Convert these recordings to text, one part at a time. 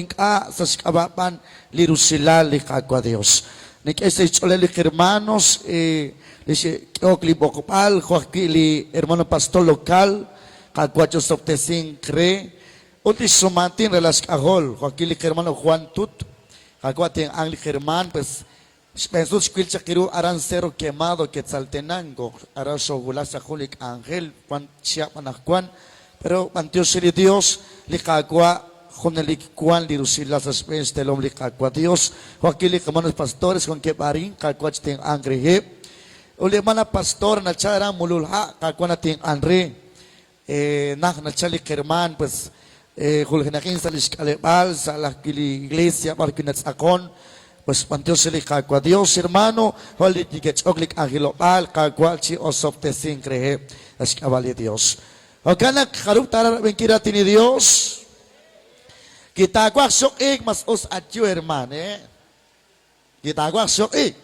ink'a' sa' xk'ab'a' b'an li rusilal li Qaawa' Dios. Nink'e sa' xch'ooleb' li qhermanos li xe'k'ehok li b'oqb'al jo' ajwi' li hermano pastor local, Qaawa' ch'osob'tesinq re, ut lix sumaatin ralal xk'ajol, jo' ajwi' li qhermano Juan Tut, Qaawa' tenq'ank li qhermaan, pues Xb'een sut xwil chaq ru aran Cerro Quemado, Quetzaltenango, aran xoowulak sa' jun li k'anjel wan chihab' anaqwan, pero b'antiox re li Dios, li Qaawa' junelik wan li rusilal sa' xb'een xteelom li Qaawa' Dios. Jo' ajwi' li qahermanos pastores wankeb' arin, Qaawa' chitenq'anq reheb'. Ut li hermana pastora nachal aran Mulul Ha', Qaawa' natenq'an re. Naj nachal li qhermaan, pues, juljenaqin sa' lix k'aleb'aal, sa' ajwi' li iglesia b'ar wi' natz'aqon, pues, b'antiox re li Qaawa' Dios, hermano, jo' li neke'ch'ok li k'anjelob'aal, Qaawa' chi'osob'tesinq reheb' sa' xk'ab'a' li Dios. Jo'kan naq jarub' taaraj rab'inkil raatin li Dios? Wi taawaj xoq'iik, mas us ayu, hermaan, eh? Wi taawaj xoq'iik,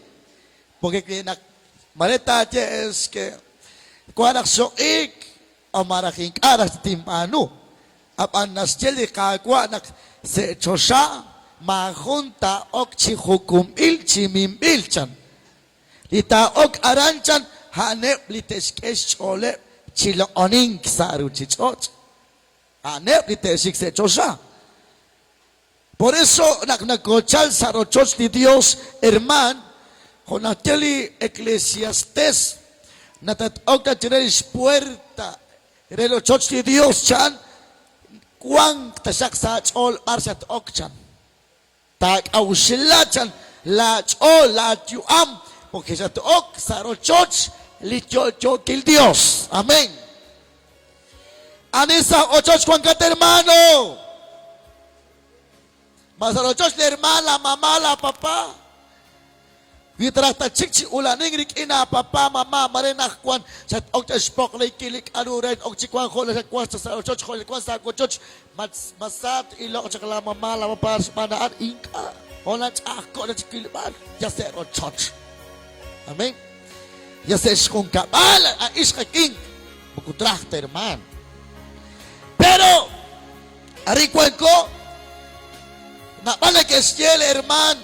porque wi naq mare taaye es que wank naq xoq'iik o malaj ink'a' raj tinb'aanu, ab'an naxye li Qaawa' naq sa' choxa maajun taa'ok chi jukunb'il chi minb'il, chan. Li taa'ok aran, chan, a'aneb' li te'xk'e xch'ooleb' chi loq'onink sa' ruuchich'och', a'aneb' li te'xik sa' choxa. Por eso naq nakoochal sa' rochoch li Dios, hermaan, jo' naxye li Eclesiastés, natat-ok ta chire li xpuerta re rochoch li Dios, chan, wank taxaq sa' aach'ool b'ar xat-ok, chan. Taak'a'uxla, chan, laach'ool, laayu'am, porque xat-ok sa' rochoch li yo'yookil Dios. Amén. Ani sa' ochoch wankat, hermano? Ma sa' rochoch li hermana, la mamá, la papá? Wi taraj tatxik chi ulanink rik'in aapapá, mamá, mare naq wan xat-ok chaq xpoqleykil li k'a'ru re ok chi wank jo' xatwank chaq sa' rochoch, jo' xatwank sa' wochoch, ma sa t-iloq chaq la mamá, la papá xb'aan a'an? Ink'a'. Jo' nach'a'ajko' chaq chi wilb'al yal sa' rochoch. Amén. Yal sa' xjunkab'al a ixq a winq. Moko traj ta hermano. Pero arin wanko naab'al neke'xye li hermaan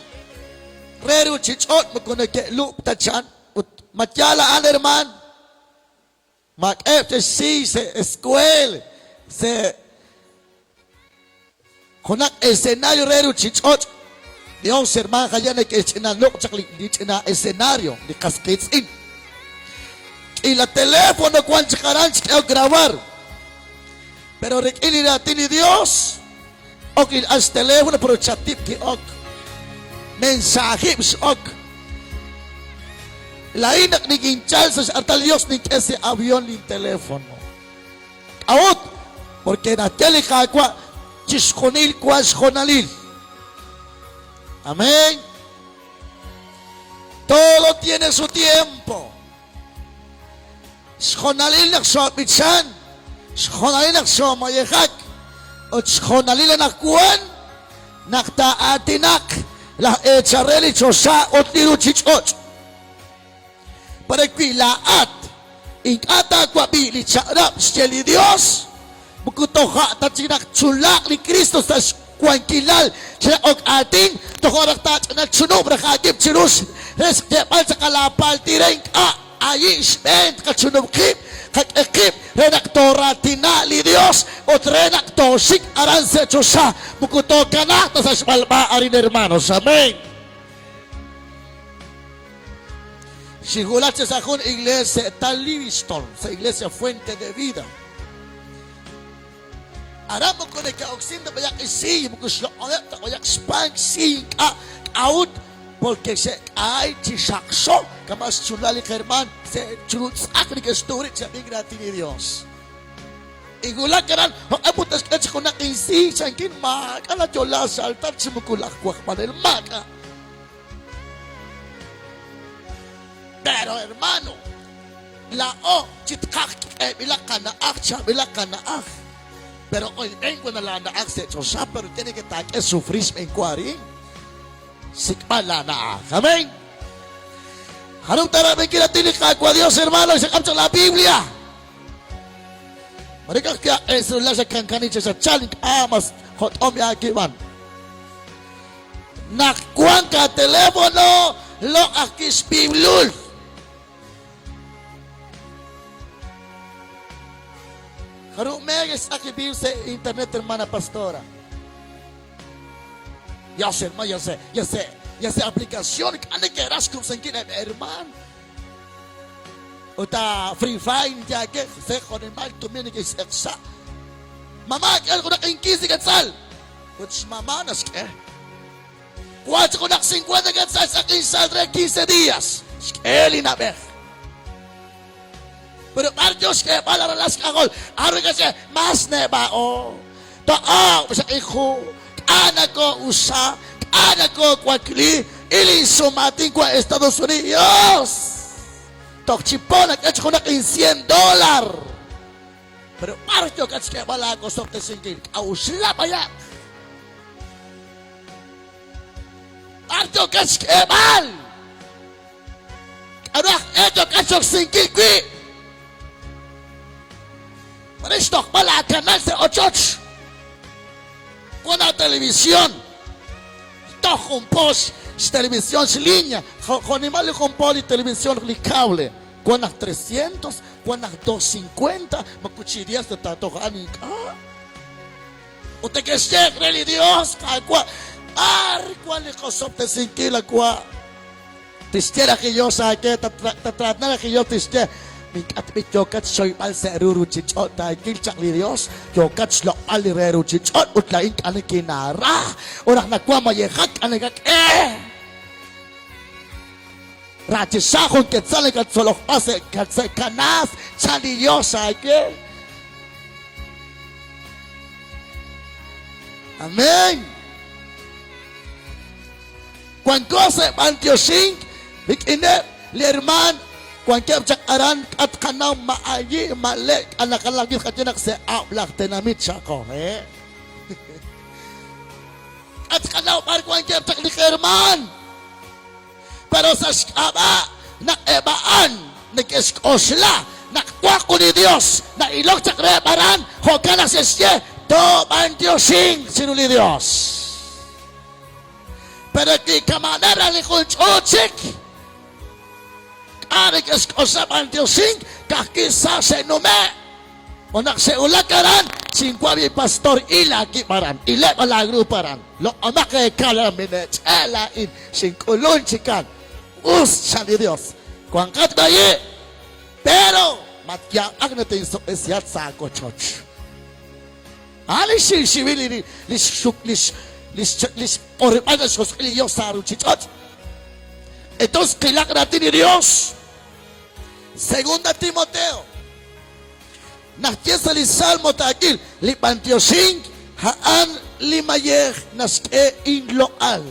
re ruuchich'och' moko neke'lub' ta chan ut ma yaal a'an hermaan maak'eb' che'xsiy sa' escuel sa' Junaq escenario re ruchich'och'. Dios hermaan jayan neke'xch'ina loq' chaq li ch'ina escenario, li qas qiitz'in. K'iila teléfono wan chaq aran xk'ehok grabar. Pero rik'in li raatin li Dios, ok li ax teléfono pero chatib' ki'ok. Mensaajib' x'ok. Laa'in naq nikinchal sa' x'artal li Dios nink'e sa' avión lin teléfono. K'a'ut? Porque naxye li Qaawa' chixjunil wank xhoonalil. Amén. Todo tiene su tiempo. Xhoonalil naq xoob'ichan, xhoonalil naq xoomayejak, ut xhoonalil anaqwan naq taa'aatinaq laj eechal re li choxa ut li ruuchich'och'. Pare wi laa'at ink'a' taawab'i li chaq'rab' xye li Yos, moko toja' ta chik naq tchunlaaq li Kristo sa' xwankilal chi raqok aatin, toja' naq taach'ina chunub' raj aawib' chiru re xyeeb'al chaq laapaltil re ink'a' ayi' xb'een tqachunub' qib', qak'e qib' re naq tooraatina li Yos ut re naq tooxik aran sa' choxa, moko tookanaaq ta sa' xb'alb'a arin hermanos. Amén. Xinwulak chaq sa' jun iglees sa' tal Livingston, sa' Iglesia Fuente de Vida. Aran moko neke'oksin ta b'ayaq isiiy, moko xloq'oneb' ta b'ayaq xpank xsiiy ink'a'. K'a'ut? Porque xe'k'aay chi xaqxo kama' xchunlal li qhermaan se' chiru tz'aq neke'xtuw rib' chi ab'ink raatin li Dios. Inwulak aran, jo'q'e put naxk'e chi junaq insiiy chankin, maak'a' nayo'la sa' altar chi moko laj wajb'anel, maak'a'. Pero hermano, laa'o chi tqaj k'eeb'ilaq qana'aj, chaab'ilaq qana'aj. Pero oyb'en wan laana'aj sa' choxa, pero tiene que taak'e sufrir xb'enwa arin. Xsik'b'al laana'aj. Amén. Jarub' taarab'inkil atin li Qaawa' Dios, hermano, xak'am chaq la Biblia. Mare kaq kya' celular xa kankani cha xa chal ink'a' mas jot'om ya kib'an. Naq wank aatelefono, loq' ajwi' xb'iiblul. Jarub' meg xtz'aq li Biblia sa' internet, hermana pastora? Ya sé, hermano, ya sé, ya sé, ya sé aplicación k'a neke'raj xkub'sankil eb' hermaan. Ut a Free Fire yaake se jo'nimal tumin neke'xtz'eq sa'. Mamá, k'e junaq inquince quetzal. Ut xmamá naxk'e. Wank chik junaq cincuenta quetzal xtz'aq insal re quince días. Xk'e li na'b'ej. Pero b'ar yo xk'eeb'al a ralal xk'ajol? Ar neke'xye, Mas neb'a'o. Toq'ob' sa' q'iju, k'a' nakoo'usa, k'a' nakoowakli, il insumaatin wan Estados Unidos. Toj chi po nak'e chi junaq in cien dólar. Pero b'ar yookat xk'eeb'al aawosob'tesinkil? K'a'uxla b'ayaq. B'ar yookat xk'eeb'al? K'aru aj e yookat xoksinkil wi'? Re xtojb'al aakanal sa' ochoch. Wan aatelevisión. Toj jun po xtelevisión xlínea. Jo'nimal li jun po li televisión li cable. Wan naq 300, wan naq 250, moko chi días ta taatoj a'an ink'a'. Ut neke'xye re li Dios, Qaawa', b'ar wan li qosob'tesinkil awa'? Tixye raj li Dios aawe, tatraatina raj li Dios, tixye, Mink'atb'il yookat xchoyb'al sa' ru ruuchich'och' taawil chaq li Dios, yookat xloq'b'al li re ruuchich'och' ut laa'in k'a nikinaaraj, ut naq nawank mayejak k'a nakak'e. Ra chi xa jun quetzal nakatzolojb'al sa' kanaas, chan li Dios aawe. Amén. Wanko sa' b'antioxink rik'ineb' li hermaan wankeb' chaq aran k'a tqanaw ma ayi' ma le' k'a naqalawil qaye naq sa' ab'laj tenamit xaqo. K'a tqanaw b'ar wankeb' chaq li hermaan. Pero sa' xk'ab'a' naq eb' a'an neke'xk'oxla naq wank jun li Dios na'ilok chaq reheb' aran, jo'kan naq xe'xye, Toob'antioxinq chiru li Dios. Pero wi kama'aneb' raj li jun ch'uut chik, k'a' neke'xk'oxla b'antioxink, ka'ajwi' sa xe'nume'. Ut naq xe'wulak aran, xinwab'i pastor, il aawib' aran, ileb' laa grupo aran, loq'omaq eekal aran, mineech'e' laa'in, xink'ulun chikan. Us, chan li Dios, wanqat b'ayi', pero matyaab'ak naq tinsuq'isihat sa' aawochoch. A'an li xiwxiwil li li xxuk lix lix lix q'orib'al sa' xjosq'il li Dios sa' ruuchich'och'. Entonces qilaq raatin li Dios. Segunda Timoteo. Naq ye sa' li Salmo taak'il li b'antioxink a'an li mayej naxk'e inloq'al.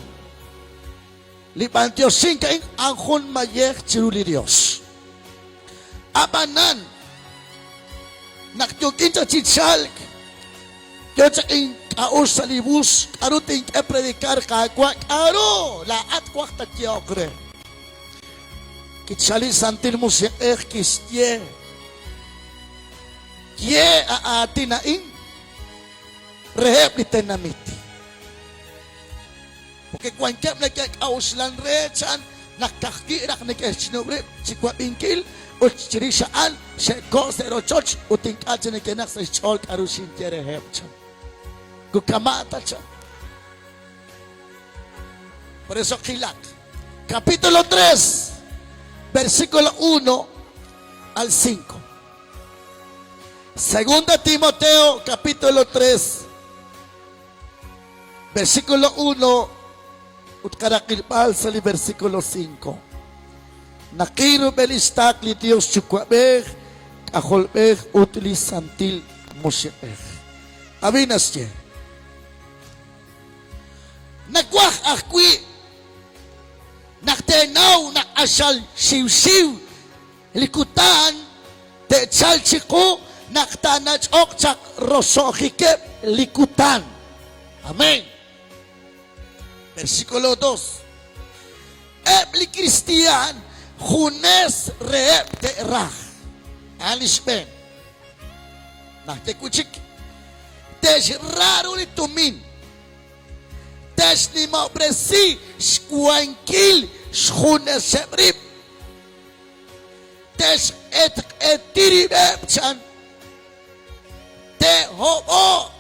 Li b'antioxink a'in a'an jun mayej chiru li Dios. Ab'anan, naq yookin chaq chi chalk, yoo chaq ink'a'uxl sa' li bus, k'a'ru tink'e predicar, Qaawa', k'a'ru laa'at waj tatyehoq re? Kichal li Santil Musiq'ej kixye, Ye a aatin a'in reheb' li tenamit. Porque wankeb' neke'k'a'uxlan re chan naq ka'ajwi' raj neke'xchinub' rib' chi wab'inkil ut chirix a'an xe'ko' sa' rochoch ut ink'a' chik neke'naq sa' xch'ool k'aru xinye reheb' chan. Ku kama' ta chan. Por eso qilaq. Capítulo 3, versículo 1 al 5. Segunda Timoteo, capítulo 3, Versículo 1 ut qaraqilb'al sa' li versículo 5. Naqil rub'el lix taql li Dios Yuwa'b'ej, K'ajolb'ej ut li Santil Musiq'ej. Ab'i naxye, Nawaj ajwi' naq teenaw naq q'axal xiwxiw Li kutan te'chalq chiqu naq taanach'oq chaq roso'jikeb' li kutan. Amén. Versículo 2. Eb' li kristi'aan junes reheb' te'raj. A'an li xb'een. Najye wi' chik. Te'xra ru li tumin. Te'xnimob'resi xwankil xjuneseb' rib'. Te'xq'etq'eti rib'eb' chan. Te'hob'o'q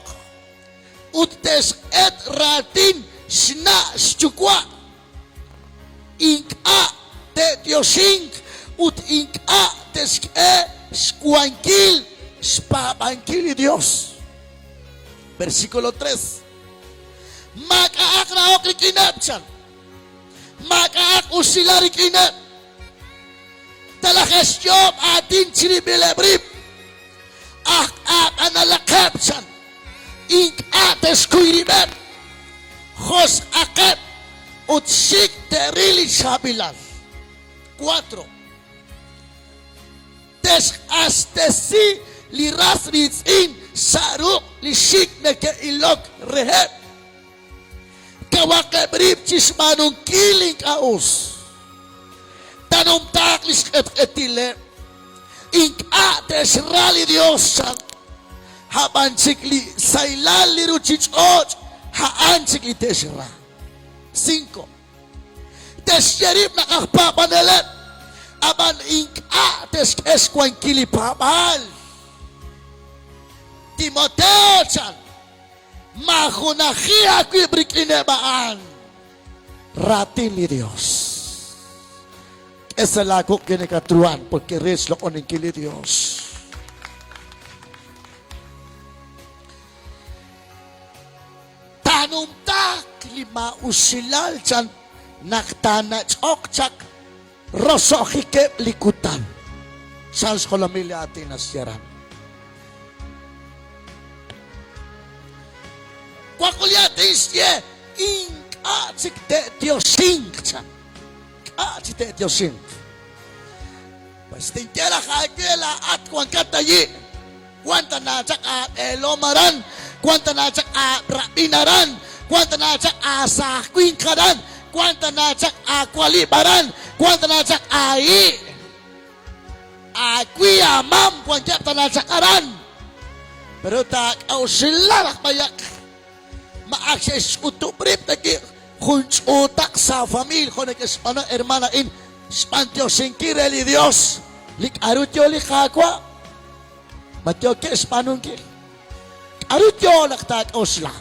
ut te'xq'et raatin xna' xyuwa'. Ink'a' te'yoxinq ut ink'a' te'xk'e xwankil xpaab'ankil li Yos. Versículo 3. Maak'a'aq rahok rik'ineb', chan. Maak'a'aq usilal rik'ineb'. Talaje'xyoob' aatin chirib'ileb' rib'. Aj q'aaq'analaqeb', chan. Ink'a' te'xkuy rib'eb'. Josq'aqeb' ut xik' te'ril li chaab'ilal. 4. Te'xq'axtesi li ras riitz'in sa' ruq' li xik' neke'ilok reheb'. Kawaqeb' rib' chi xb'aanunkil li ink'a' us. Taanumtaaq li xq'etq'etileb'. Ink'a' te'xra li Yos, chan. A'b'an chik li sahilal li ruuchich'och' a'an chik li te'xra. 5. Te'xye rib' naq aj paab'aneleb', ab'an ink'a' te'xk'e xwankil li paab'aal. Timoteo, chan, maajunaji aawib' rik'ineb' a'an. Raatin li Dios. K'e sa' laawuq' li nakatruhan, porque re xloq'oninkil li Dios. Taanumtaaq li maa'usilal chan naq taanach'oq chaq roso'jikeb' li kutan. Chan xjolomil li aatin naxye aran. Waqul li aatin xye ink'a' chik te'tioxinq chan. K'a' chi te'tioxinq. Pues tinye raj aawe laa'at wankat ayi'. Wan tana chaq aab'eelom aran, wan tana chaq aarab'in aran, wan tana chaq aasaaj winq aran, wan tana chaq aawalib' aran, wan tana chaq aahi', aawi, aamam, wankeb' tana chaq aran. Pero taak'a'uxla raj b'ayaq ma ak xe'xch'utub' rib' tawi' jun ch'uutaq sa' familia jo' neke'xb'aanu hermana a'in xb'antioxinkil re li Dios li k'a'ru yo li Qaawa'. Ma yookeb' xb'aanunkil? K'aru yoo naq taak'oxla?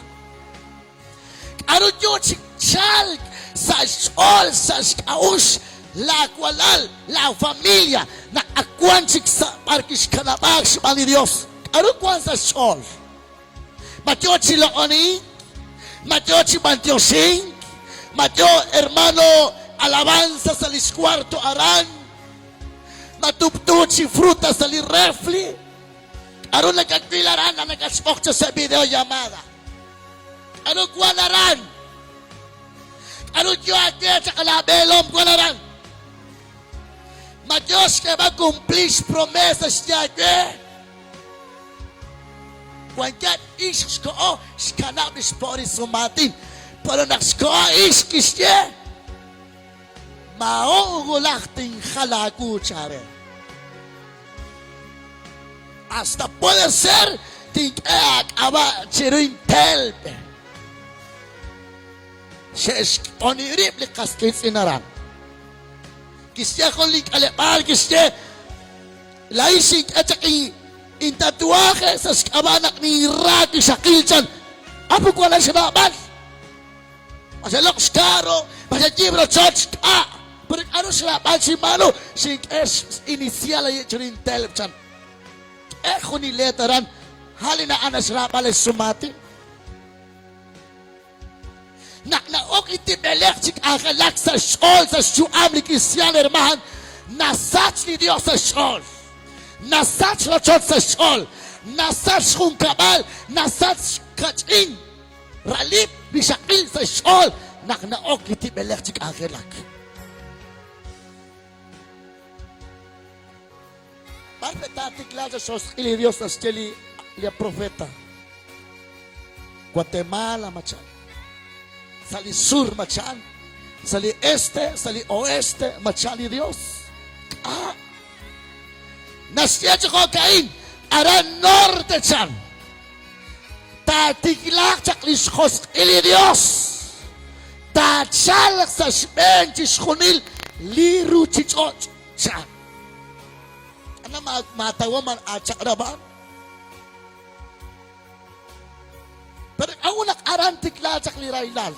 K'aru yoo chi chalk sa' xch'ool, sa' xk'a'uxl laawalal, laafamilia naq ak wank chik sa' b'ar kixkanab'aak xb'aan li Yos? K'aru wank sa' xch'ool? Ma yoo chi loq'onink? Ma yoo chi b'antioxink? Ma yoo hermano alabanza sa' li xcuarto aran? Ma tub'tu chi fruta sa' li refri? K'aru nakawil aran naq nakatxb'oq chaq sa' videollamada? K'aru wank aran? K'aru yo aawe chaq laab'eelom wank aran? Ma yo xk'eeb'al cumplir xpromesa xye aawe? Wankeb' ixq xkoho xkanab' li xpo' li sumaatin. Pero naq xkoho ixq kixye, Maajo' wulaj tinjal aawu chaare. Hasta puede ser tink'e aak'ab'a' chiru intelb'. Xe'xq'oni rib' li qas qiitz'in aran. Kixye jun li k'aleb'aal kixye, Laa'in xink'e chaq intatuaje sa' xk'ab'a' naq ninra wixaqil chan. Apu walal xraab'al. Ma xeloq' xkarro, ma xeyiib' rochoch, k'a'. Pero k'aru xraab'al xinb'aanu? Xink'e xinicial ayi' chiru intelb' chan. K'e jun li letra aran, a' li na'an xraab'al xsumaatin. Naq na'ok li tib'elej chi k'anjelak sa' xch'ool, sa' xyu'am li kristiaan hermaan, nasach li Dios sa' xch'ool. Nasach rochoch sa' xch'ool. Nasach xjunkab'al, nasach xkach'in ralib' rixaqil sa' xch'ool naq na'ok li tib'elej chi k'anjelak. B'ar pe taatiklaaq sa' xjosq'il li Dios naxye li li profeta? Guatemala machan. Sa' li sur machan. Sa' li este, sa' li oeste machan li Dios. K'a' Naxye chi jo'ka'in, aran norte chan. Taatiklaaq chaq li xjosq'il li Dios. Taachalq sa' xb'een chixjunil li ruuchich'och', chan. Ana maatawom aachaq'rab' a'an. Pero k'a'ut naq aran tiklaaq chaq li rahilal?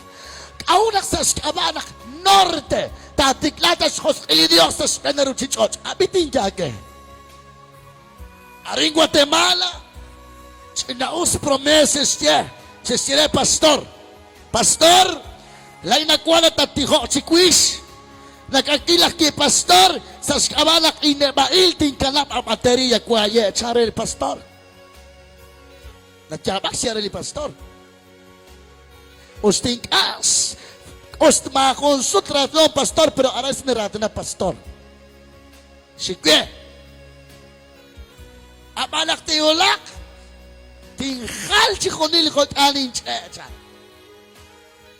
K'a'ut naq sa' xk'ab'a' naq norte taatiklaaq chaq xjosq'il li Dios sa' xb'een li ruuchich'och'? Ab'i tinye aawe. Arin Guatemala, ch'ina'us promees xe'xye, xe'xye re pastor, Pastor, laa'in nawaj naq tattijoq chiwix. Nak'akil ajwi' pastor, sa' xk'ab'a' naq inneb'a'il tinkanab' a bateria waaye', chan re li pastor. Nayaab'ak xye re li pastor. Us tink'a' us maajun sut raatinahom pastor, pero aran siniraatina pastor. Xiwe. Ab'an naq tinwulaq, tinjal chixjunil li jo'k'aal ninch'e', chan.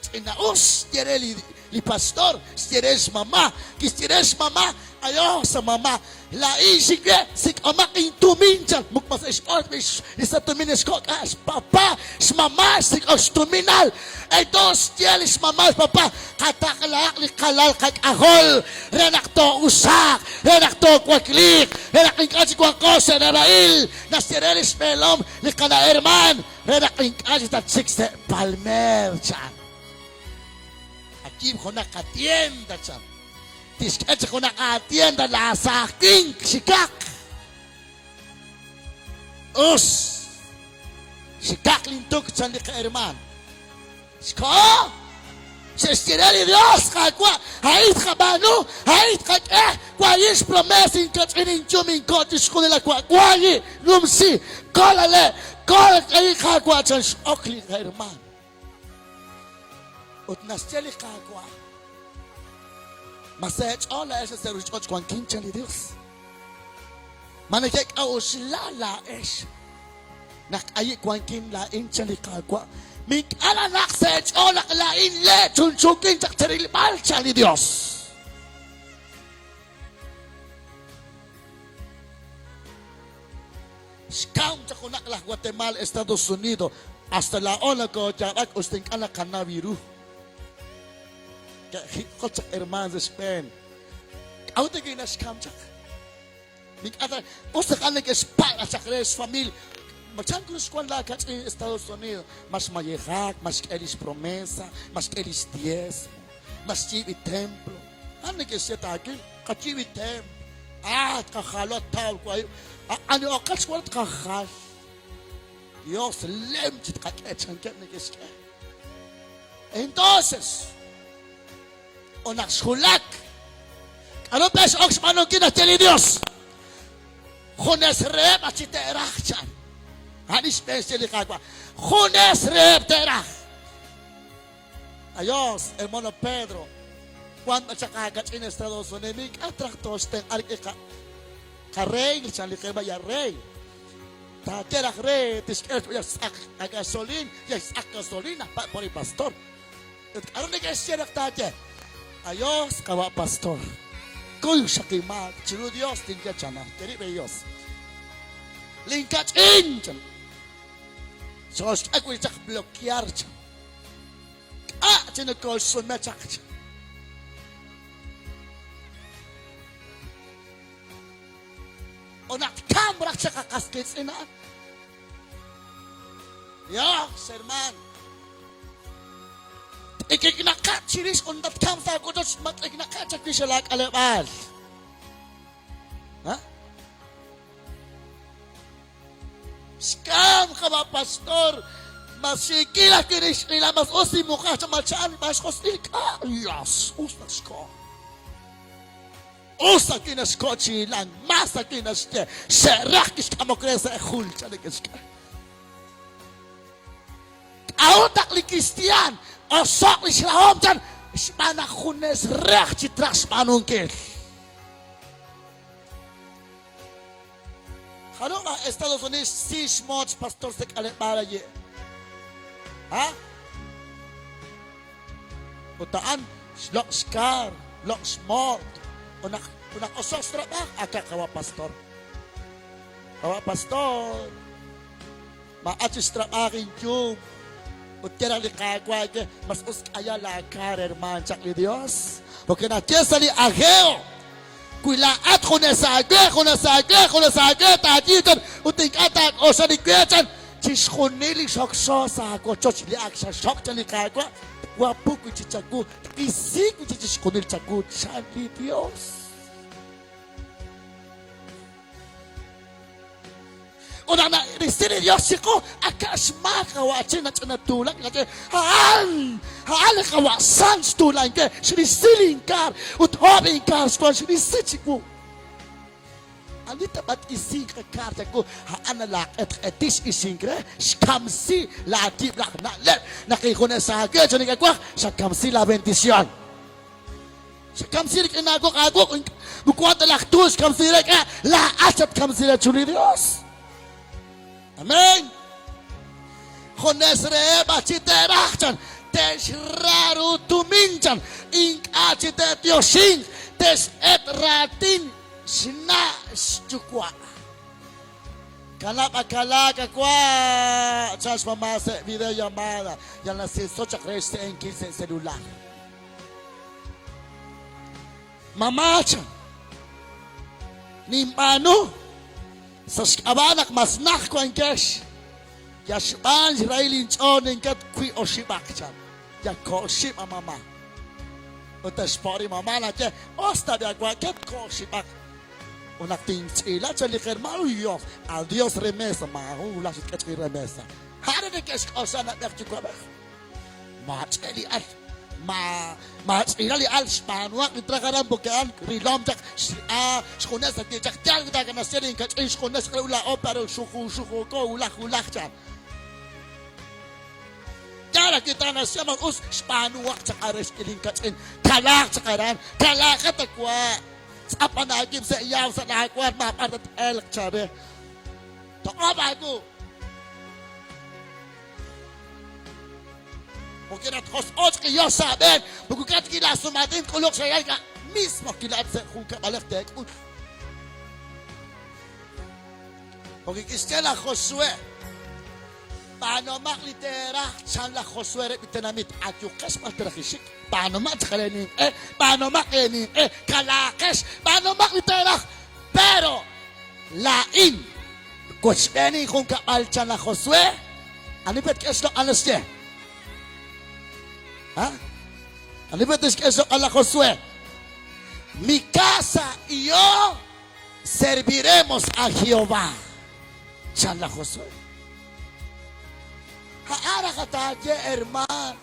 Ch'ina'us xye re li pastor, xye re xmama, kixye re xmama, Ayo, sa mama, laa'in xiwe, sik'omaq intumin, chan. Moko mas xb'ool li sa tumin xkok'a, xpapa, xmama, xsik'ok xtuminal. Entonces xye li xmama xpapa, qataqlahaq li qalal qak'ajol re naq too'usaaq, re naq toowakliiq, re naq ink'a' chik wanqo sa' neb'a'il, naxye re li xb'eelom li qana' hermaan, re naq ink'a' chik tatxik sa' palmeer, chan. Qayiib' junaq qatienda, chan. Tixk'e chik junaq aatienda laasaaj winq xikaq. Us. Xikaq lintuk, chan li qahermaan. Xkoho! Xe'xye re li Yos, Qaawa', a'in tqab'aanu, a'in tqak'e, wayi' xpromees inkach'in inyum inko' chixjunil a wa', wayi', numsi, kol ale', kol ayi' Qaawa', chan x'ok li hermaan. Ut naxye li Qaawa', Ma sa' eech'ool laa'ex sa' ruuchich'och' wankin, chan li Yos. Ma nekek'a'uxla laa'ex Naq ayi' wankin laa'in, chan li Qaawa', mink'a' nanaq sa' eech'ool naq laa'in le' chunchuukin chaq cherilb'al, chan li Yos. Xkamk chaq junaq laj Guatemala, Estados Unidos, hasta laa'o nokooyaab'ak us ta ink'a' naqanaw ru. Ke'jiq'jot chaq hermaan sa' xb'een. K'a'ut naq naxkam chaq? Ink'a' ta us naq a'an neke'xpak' chaq re xfamiil. Ma chan ru xwank laakach'in Estados Unidos? Ma xmayejak, ma xk'e li xpromesa, ma xk'e li xdiezmo, ma xyiib' li templo. A'an neke'xye taawil, qayiib' li templo. Ah, tqajalo taw wahib'. Ani oqech wan tqajal. Dios lem chi tqak'e chankeb' neke'xk'e. Entonces, Ut naq xwulak, k'aru pe' x'ok xb'aanunkil naxye li Yos? Junes reheb' aj chi te'raj, chan. A'an li xb'een xye li Qaawa'. Junes reheb' te'raj. Adiós, hermano Pedro. Wank chaq aakach'in Estados Unidos, ink'a' traj tooxtenq'a rik'in qarey, chan li Qaawa' ya rey. Taaye raj re tixk'e xtz'aq gasolin, ya xtz'aq gasolina, pa' por el pastor. Ut k'aru neke'xye naq taaye? Ayos, qawa' pastor. Kuy xaq inmaak chiru Dios tinye chanaj. Kerib' Dios. Linkach'in chan. Xooxk'e wi' chaq bloquear chan. K'a' chi nokooxsume chaq chan. Ut naq tkamq raj chaq qas qiitz'in a'an. Dios, hermano. T'ikiknaqeb' chirix ut tatkamq sa' wochoch ma t'iknaqeb' chawix laak'aleb'aal. Ha? Xkamk qaba' pastor, mas xiikil ajwi' rixqila, mas us inmuqaj cha macha'al ma xjosq'il k'a' Dios, us naq xkoho. Us ajwi' naxko' chi hilank, mas ajwi' naxye, xe'raj kixk'amok re sa' jul, chan neke'xk'e. K'a'ut naq li kristiaan oso'q li xrahom, chan, xb'aan naq junes raj chi traj xb'aanunkil. Jarub' aj Estados Unidos xsi xmoot xpastor sa' k'aleb'aal aye'? Ha? Ut a'an xloq' xkaar, loq' xmoot, ut naq ut naq oso'k xtrab'aaj, aka' qawa' pastor. Qawa' pastor, maak'a' chik xtrab'aaj inyum. Ut keraj li Qaawa' we, mas us k'aya laakaar hermaan chaq li Dios. Porque naxye sa' li Ageo, wi laa'at junes aawe, junes aawe, junes aawe taayiib' chan ut ink'a' taak'oxla li we chan, chixjunil li xokxo sa' aawochoch li ak xaxok chan li Qaawa', twapuk wi' chik chawu, twisi wi' chik chixjunil chawu chan li Dios. Ut naq narisi li Dios chiqu, aka' xmaak qawa'chin nach'ina tuulak naqaye, a'an, a'an li qawa' San xtuulank we, xrisi linkaar ut hoob' inkaar xwan xrisi chiwu. Ani ta b'at'isinq qakaar chawu, a'an laaq'etq'etil x'isink re, xkamsi laayib' laj na'leb' naq injunes aawe chan li kawaj, xakamsi la bendición. Xakamsi rik'in aawuq' aawuq', moko wan ta laj tuul xkamsi re k'a', laa'at xatkamsi re chiru li Dios. Amén. Junes reheb' aj chi te'raj chan, te'xra ru tumin chan, ink'a' chi te'tioxinq, te'xq'et raatin xna' xyuwa'. Kanab' akalaak awa' chan xmama' sa' videollamada, yal nasilso chaq re xse'enkil sa' celular. Mamá chan, Ninb'aanu sa' xk'ab'a' naq mas najt wankex, yal xb'aan xrahil inch'ool ninket wi oxib'aq chan. Yal ko'xib' a mamá. Ut xpo'ri mamá naye, Us ta b'i awa' ket ko'xib'aq. Ut naq tinch'iila chan li hermano Dios, adios remesa, maajun wulaj xitk'e chik remesa. A'an neke'xk'oxla na'b'ej yuwa'b'ej. Maach'e' li al, maach'iila li al xb'aanuhaq li traj aran porque a'an rilom chaq xjunes ajwi' chaq yaal wi taakanaxye li inkach'in xjunes chaq laa'o pero xuju xujuko wulaj wulaj chan. Yaal ajwi' taanaxye ma us xb'aanuhaq chaq are xk'il inkach'in kalaaq chaq aran kalaaqat awa' tz'apan aawib' sa' yaw sa' laawaar maab'ar tat-elq chan re. Toq'ob' aawu. Porque natjosq'o'k li Yos sa' aab'een, moko k'a' ta kilaasumaatin tk'uluq xrahilal k'a' mismo kilaat sa' junkab'alej teek'ul. Porque kixye laj Josué, b'aanumaq li teeraj, chan laj Josué reheb' li tenamit, ayuqex b'ar teraj ixik, b'aanumaq chaq leeninq'e, b'aanumaq leeninq'e, kalaaqex, b'aanumaq li teeraj, pero laa'in wochb'een injunkab'al, chan laj Josué, Ani pe tk'e xloq'al naxye? Ha? Ani pe tixk'e xloq'al laj Josué? Mi casa y yo serviremos a Jehová. Chan laj Josué. A'an raj taaye, hermaan.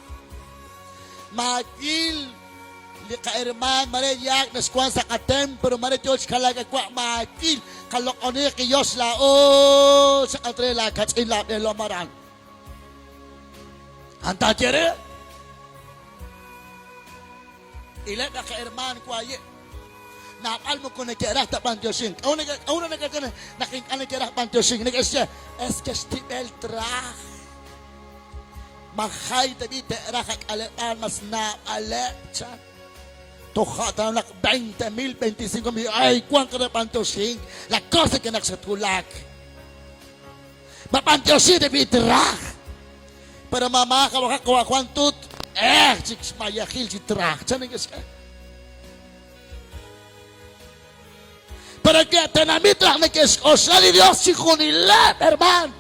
Maawil li qahermaan mare yaak naxwank sa' qatemplo, mare yoo chi kalaak awa', maawil qaloq'oniiq li Yos laa'o chaq'at re laakach'in laab'eelom aran. A'an taaye re. Ileb' laj hermaan waaye'. Naab'al moko neke'raj ta b'antioxink. K'a'ut naq neke'xye naq ink'a' neke'raj b'antioxink? Neke'xye, Es que xtib'el traj. Ma jay ta b'i' te'raj ak'aleb'aal mas naab'aleb' chan. Toja' ta naq 20,000, 25,000, ay, wank re b'antioxink. La cosa que naq xatwulak. Ma b'antioxi ta b'i' traj. Pero mamá qawaqa qawa Juan Tut, eh, chik xmayajil chi traj. Chan neke'xk'e. Pero que tenamit raj neke'xk'oxla li Dios chi junileb', hermaan.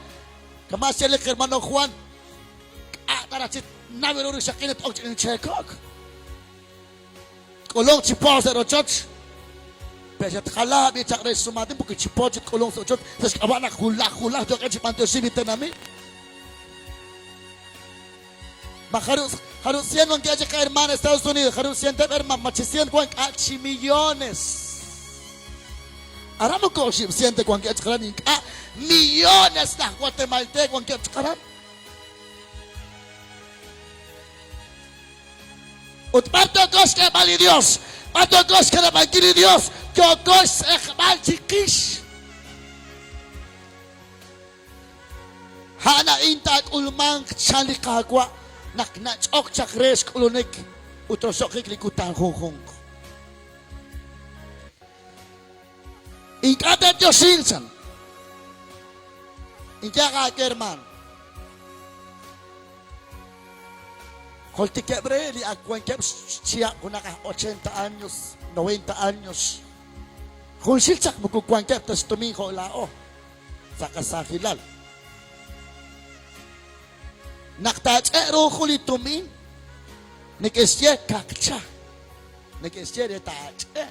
Kama' xye li hermano Juan, k'a' ta raj chi naw ru rixaqil t-ok chi cheekok. Tk'ulunq chi po sa' rochoch. Pero xatjala b'i chaq re xsumaatin porque chi po chi tk'ulunq sa' rochoch sa' xk'ab'a' naq wulaj wulaj yookeb' chi b'antioxink li tenamit. Ma jarub' cien wankeb' chik hermano Estados Unidos, jarub' cienteb' hermano, ma chi cien wank k'a' chi millones. Aran moko oxib' cien ta wankeb' chaq aran ink'a' millones laj guatemalteco wankeb' chaq aran. Ut b'ar yooko xk'eeb'al li Dios? B'ar yooko xkanab'ankil li Dios? Yooko xtz'eqb'al chiqix. A'an a'in taak'ulmanq, chan li Qaawa', naq nach'ok chaq re xk'ulunik ut roso'jik li kutan junjunq. Ink'a' te'yoxinq, chan. Ink'a' aawe, hermano. Jultikeb' re li ak wankeb' xchihab' junaq aj 80 años, 90 años. Junxil chaq moko wankeb' ta xtumin jo' laa'o sa' qasaajilal. Naq taach'e' ru jun li tumin, neke'xye kaqcha. Neke'xye re taach'e'.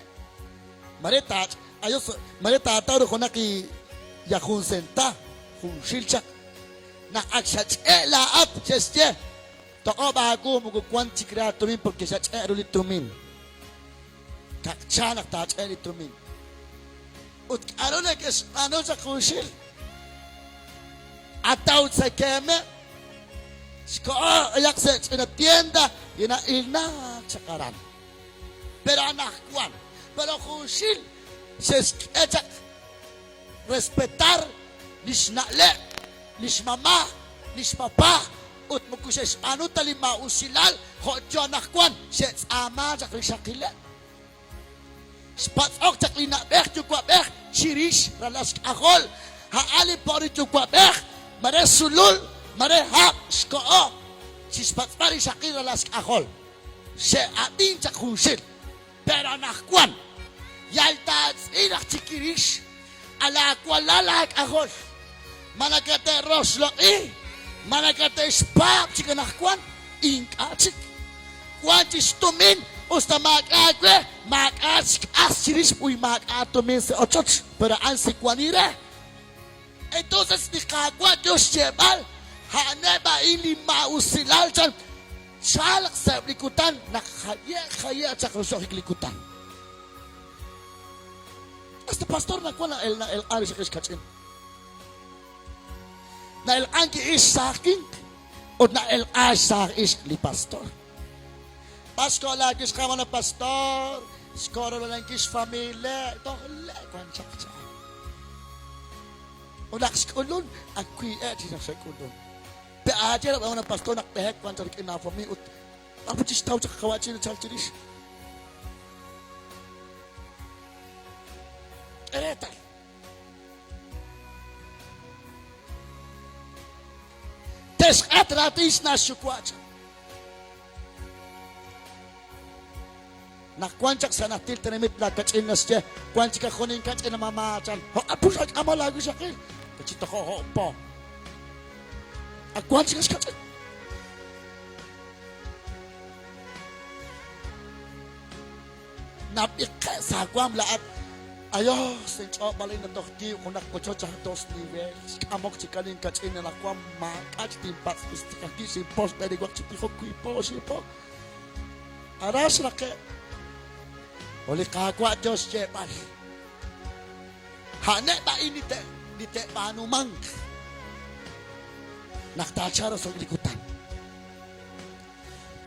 Mare taach' ayos, mare taataw ru junaq li yal jun senta, junxil chaq. Naq ak xach'e' laa'at, xe'xye, Toq'ob' aawu, moko wank chik re aatumin porque xach'e' ru li tumin. Kaqcha naq taach'e' li tumin. Ut k'aru neke'xb'aanu chaq junxil? Ataw tzekemeb', xkoho b'ayaq sa' ch'ina tienda li na'ilnak chaq aran. Pero anaqwan, pero junxil xe'xk'e chaq respetar li xna'leb' li xmama, li xpapa ut moko xe'xb'aanu ta li maa'usilal jo' yo anaqwan xe'tz'aama chaq rixaqileb'. Xpatz'ok chaq li na'b'ej yuwa'b'ej chirix ralal xk'ajol. A'an li po'ri yuwa'b'ej, mare sulul, mare hab' xkoho chi xpatz'b'al rixaqil ralal xk'ajol. Xe'ab'in chaq junxil. Pero anaqwan, yal taatz'il aj chik kirix a laawalal aak'ajol. Ma nakate'roxloq'i? Ma nakate'xpaab' chik anaqwan? Ink'a' chik. Wank chi xtumin usta maak'a' aawe, maak'a' xk'as chirix uy maak'a' tumin sa' ochoch, pero a'an siwani re. Entonces li Qaawa' yo xyeeb'al, a'aneb' a'in li maa'usilal chan Chalq sa'eb' li kutan naq jaye'q jaye'q chaq roso'jik li kutan. Este pastor nawan na'elq'an rix xkach'in. Na'elq'an ki ix saaj winq ut na'elq'an xsaaj ixq li pastor. B'ar xko'laakil xqamana pastor, xko'rololankil xfamilia, toj le' wan chaq chan. Ut naq xk'ulun, ak wii'e' chi naq xe'k'ulun. Pe aaye rab' na pastor naq b'ehek wan chaq rik'in aafamiil ut b'ar put chixtaw chaq qawa'chin li chalk chirix. K'e reetal. Te'xq'et raatin xna' xyuwa' chan. Naq wan chaq sa' najtil tenamit laakach'in naxye, wan chik aj jun inkach'in mama chan, jo'q'e pux ak'amo laawixaqil, chi tojo' jo' po. Ak wan chik xkach'in. Nab'iqe' sa' waam laa'at, Ayos, inch'ool b'alin na toj yiib' junaq wochoch aj dos nivel, xk'amok chik ani inkach'in anaqwan maak'a' chi tinpatz' us kajwi' xinpo xb'een li waq chi tijok wiib' po oxib' po. Aran xraqe'. Ut li Qaawa' yo xyeeb'al, A'aneb' a'in li te' li te'b'aanumanq naq taachalq roso'jik li kutan.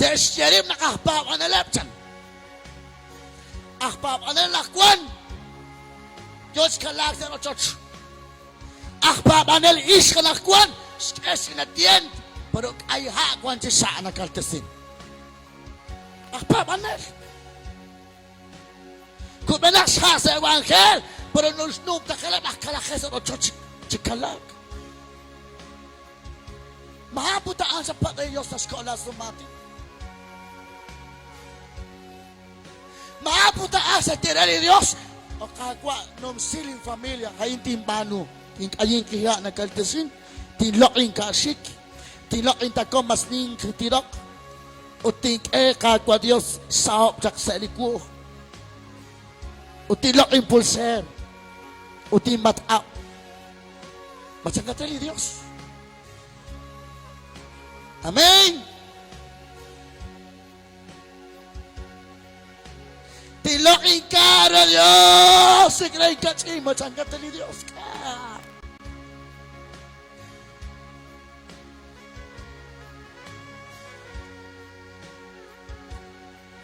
Te'xye rib' naq aj paab'aneleb' chan. Aj paab'anel naq wan yo chi kalaak sa' rochoch. Aj paab'anel ixq anaqwan xk'e xch'ina tient, pero k'ay ha' wan chi xa' nakaltesin. Aj paab'anel. Kub'enaq xha' sa' evanjel, pero nuxnub'taqeleb' aj kalaje sa' rochoch chi kalaak. Maha put a'an sa patz' Dios sa xko'la sumaatin. Maha put a'an sa tire li Dios. O Qaawa', numsi linfamilia, a'in tinb'aanu. Tink'ayin kiha' nakaltesin, tinloq' inka'xik, tinloq' intakom mas ninq tiroq, ut tink'e Qaawa' Dios xsahob' chaq sa' li wu'j. Ut tinloq' inpulseer, ut tinmatq'ab'. Machangate li Dios. Amén. Tinloq' inkaar, Dios. Sikre inkach'in, machangate li Dios.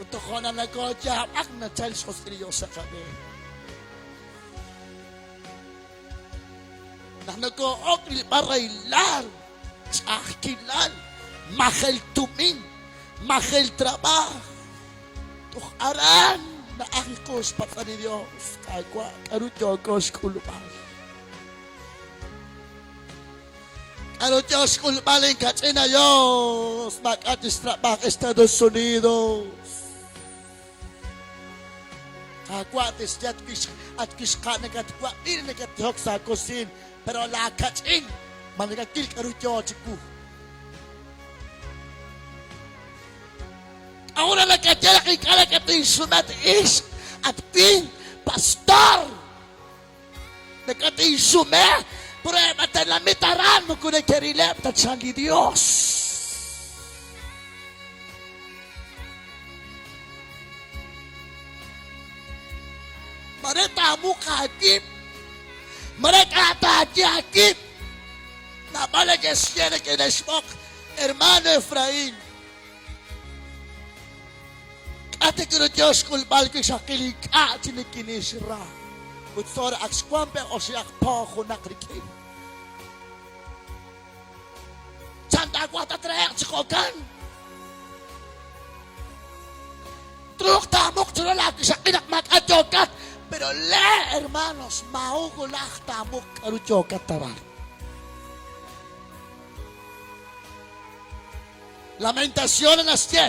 Ut tojo' naq nakooyaab'ak nachal xjosq'il li Dios sa' qab'een. Naq nokoo'ok rilb'al rahilal, ch'a'ajkilal, majel tumin, majel trab'aaj, toj aran na'aj li qu xpatz'b'al li Dios, Qaawa', k'aru yooko xk'ulb'al? K'aru yo xk'ulb'al inkach'ina Yos? Maak'a' tixtrab'aj Estados Unidos. Qaawa' tixye at wix at wixqa' nakatwab'i nakattijok sa' kosiin, pero laakach'in ma nakawil k'aru yo chiwu. K'a'ut naq nakaye naq ink'a' nakatinsume at ixq, at winq, pastor? Nakatinsume, pero eb' a tenamit aran moko neke'rileb' ta chan li Dios. Mare taamuq aawib', mare k'a' taaye aawib'. Naab'al neke'xye neke'xb'oq, hermano Efraín. K'a' ta wi' ru yo xk'ulb'al wixaqil ink'a' chi nikinixra ut soor ak xwank pe oxib'aq po junaq rik'in. Chan taawaj tatrahe'q chi jo'kan? Truuq taamuq chiru laawixaqil naq maak'a' yookat, pero le' hermanos, maa'un wulaj taamuq k'aru yookat aran. Lamentaciones naxye,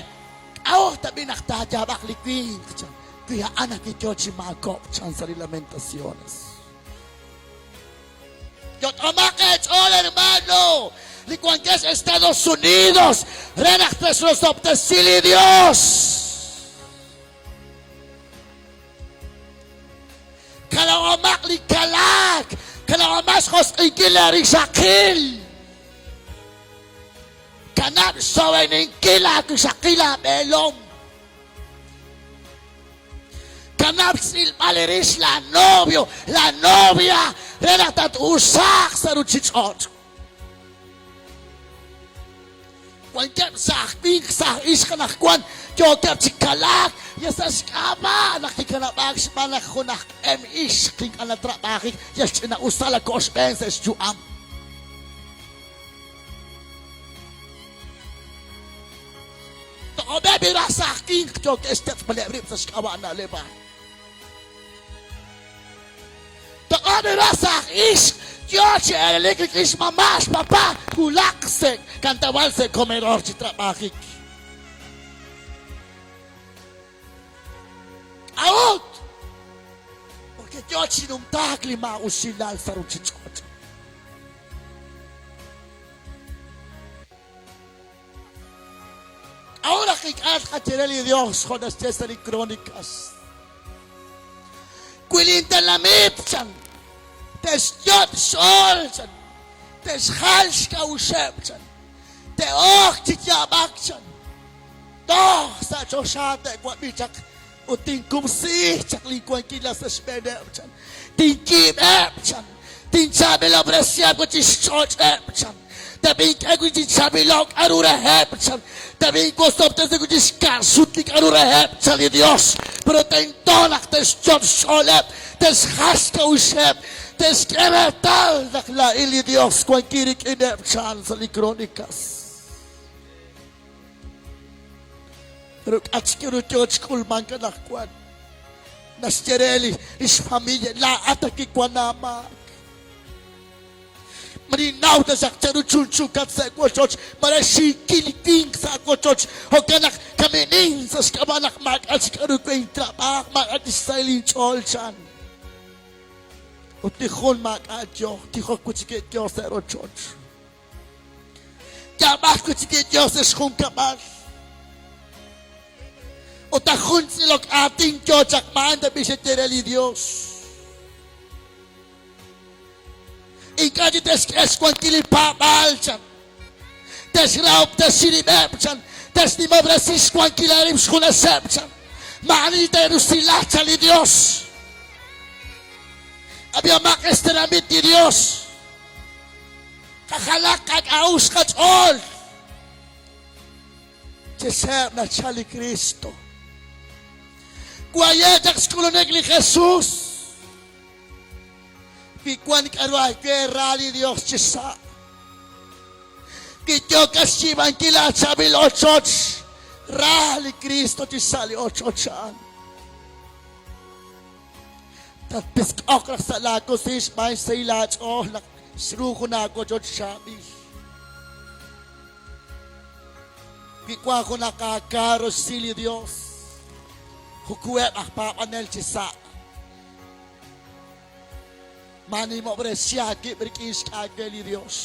K'a'ut tab'i' naq taayaab'aq li winq, chan, wi a'an ajwi' yoo chi maakob'k, chan sa' li Lamentaciones. Yot'omaq eech'ool, hermano, li wankex Estados Unidos, re naq texrosob'tesi li Dios. Kanab'omaq li kalaak, kanab'omaq xjosq'inkil leerixaqil. Kanab' xsoweninkil laawixaqil laab'eelom. Kanab' xtz'ilb'al rix laanovio, laanovia re naq tat-usaaq sa' ruuchich'och'. Wankeb' saaj winq, saaj ixq anaqwan yookeb' chi kalaak yal sa' xk'ab'a' naq kikanab'aak xb'aan naq jun aj q'em ixq ink'a' natrab'ajik yal xch'ina'usal la koxb'een sa' xyu'am. Toq'ob'eb' li raj saaj winq yookeb' xtiq'b'aleb' rib' sa' xk'ab'a' na'leb' a'an. Toq'ob' li ras aj ixq yoo chi eelelik rik'in xmama' xpapa wulaq se' kantawal se' comedor chi trab'ajik. K'a'ut? Porque yoo chi numtaak li maa'usilal sa' ruuchich'och'. K'a'ut naq ink'a' tqaye re li Yos jo' naxye sa' li Crónicas? Wi lintenamit, chan, te'xyot' xch'ool, chan, te'xjal xk'a'uxeb', chan, te'ok chi yaab'ak, chan, toj sa' choxa te'wab'i chaq ut tinkub'si chaq linwankilal sa' xb'eeneb', chan, tinyiib'eb', chan, tinchaab'ilob'resiheb' wi' chi xch'och'eb', chan, teb'ink'e wi' chi chaab'ilo'k k'aru reheb', chan, teb'inwosob'tesi wi' chi xka'sut li k'aru reheb', chan li Yos. Pero tento naq te'xyot' xch'ooleb', te'xjal xk'a'uxeb', te'xk'e reetal naq laa'in li Yos wankin rik'ineb', chan sa' li Crónicas. Pero k'a' chik ru yoo chi k'ulmank anaqwan? Naxye re li xfamilia, laa'at ajwi' wank aamaak. Ma ninnaw ta xaq chanru chunchukat sa' wochoch, mare xiikil li winq sa' wochoch, jo'kan naq kaminin sa' xk'ab'a' naq maak'a' chik k'aru we intrab'aaj, maak'a' chik xsahil inch'ool, chan. Ut li jun maak'a' yoo, tijok wi' chik yoo sa' rochoch. Yaab'ak wi' chik li Yos sa' xjunkab'al. Ut aj jun tz'ilok aatin yoo chaq ma'an tab'i' xeye re li Yos. Ink'a' chi te'xk'e xwankil li paab'aal chan. Te'xrahob'tesi rib'eb' chan. Te'xnimob'resi xwankil eerib' xjuneseb' chan. Maa'ani te'rusila chan li Yos. Ab'ihomaq ex tenamit li Yos. Qajalaq qak'a'uxl qach'ool. Chi seeb' nachal li Kristo. Waye' chaq xk'ulunik li Jesus. Wi wan k'aru aawe ra li Dios chi sa'. Wi yookat xyiib'ankil laachaab'il ochoch, ra li Kristo chi sa' li ochoch a'an. Tatpisk'oq raj sa' laakosiin xb'aan xsahil aach'ool naq xru jun aawochoch chaab'il. Wi wank junaq aakaaro xsi li Yos, jukuheb' aj paab'anel chi sa'. Maanimob'resi aawib' rik'in xk'anjel li Yos.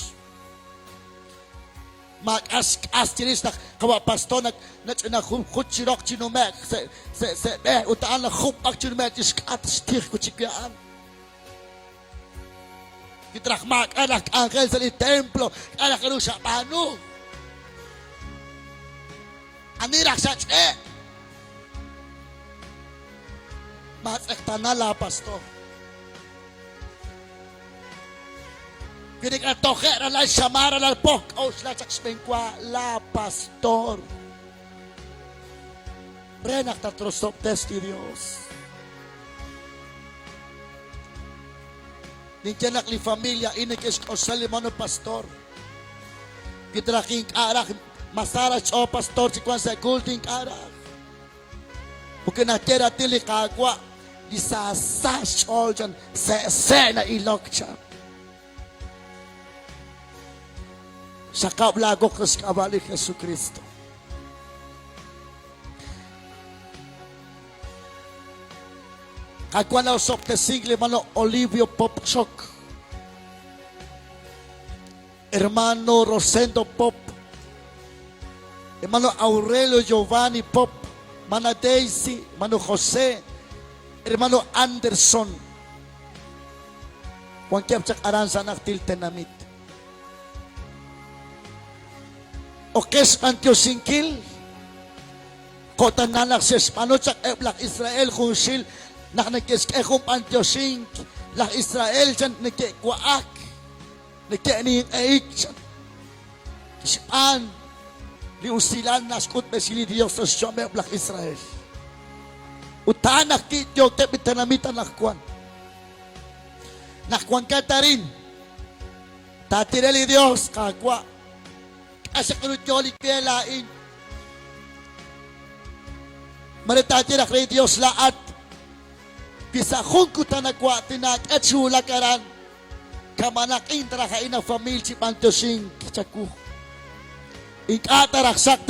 Maak'a' xk'as chirix naq qawa' pastor nak nach'ina jun jut chi roq chi nume'k se' se' se' b'e ut a'an najub'ak chi nume'k chi xk'atq xtij wi' chik wi' a'an. Wi traj maak'a' laj k'anjel sa' li templo, k'a' raj ru xab'aanu? Ani raj xach'e'? Maatz'eqtaana laa pastor. Wi nakatoje' ralal xamaan ralal po, k'a'uxla chaq xb'eenwa laa pastor re naq tatrosob'tes li Dios. Ninye naq li familia a'in neke'xk'oxla li hermano pastor. Wi traj ink'a' raj ma sa raj xch'ool pastor chi wank sa' culto ink'a' raj. Porque naxye raatin li Qaawa' li saasa xch'ool chan se'se' na'ilok chan. Xaqab' laawoq sa' xk'ab'a' li Jesukristo. Qaawa' na'osob'tesink li hermano Olivio Pop Choc. Hermano Rosendo Pop, hermano Aurelio Giovanni Pop, hermana Daisy, hermano José, hermano Anderson. Wankeb' chaq aran sa' najtil tenamit. Oqex b'antioxinkil jo' tana naq xe'xb'aanu chaq eb' laj Israel junxil naq neke'xk'e jun b'antioxink laj Israel chan neke'wa'ak. Neke'ninq'ehik xb'aan li usilal naxk'utb'esi li Yos sa' xyu'ameb' laj Israel. Ut a'an ajwi' yookeb' li tenamit anaqwan. Naq wankat arin, taatire li Yos, Qaawa', k'a' xaq ru yo li we laa'in. Mare taaye raj re li Yos laa'at, wi sa' jun kutan nawa'tinaak'e chi wulak aran, Kamenaqin ta raj a'in a familia chi b'antioxink chawu. Ink'a' ta raj xaq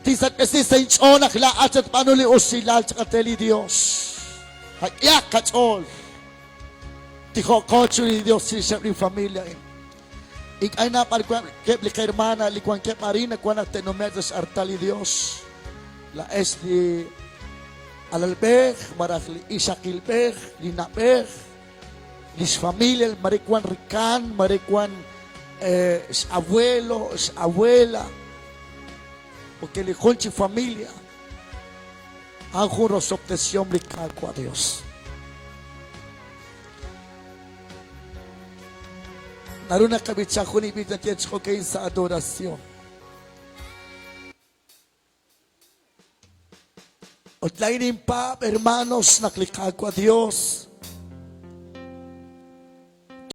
tinsak'b'esi sa' inch'ool naq laa'at xatb'aanu li usilal chaq re li Dios. Qak'ehaq qach'ool. Tijo'qo chiru li Dios chirixeb' li familia a'in. Ink'a' naab'al wankeb' li qermana li wankeb' arin wan naq te'nume'q sa' x'artal li Dios. Laa'ex li alalb'ej malaj li ixaqilb'ej, li na'b'ej, Lix familia mare wan rikan, mare wan x'abuelo, x'abuela, porque li jun chi familia a'an jun rosob'tesihom li Qaawa' Dios. Naru naqab'icha jun li b'ich naye ch'okein sa' adoración. Ut laa'in ninpaab', hermanos, naq li Qaawa' Dios.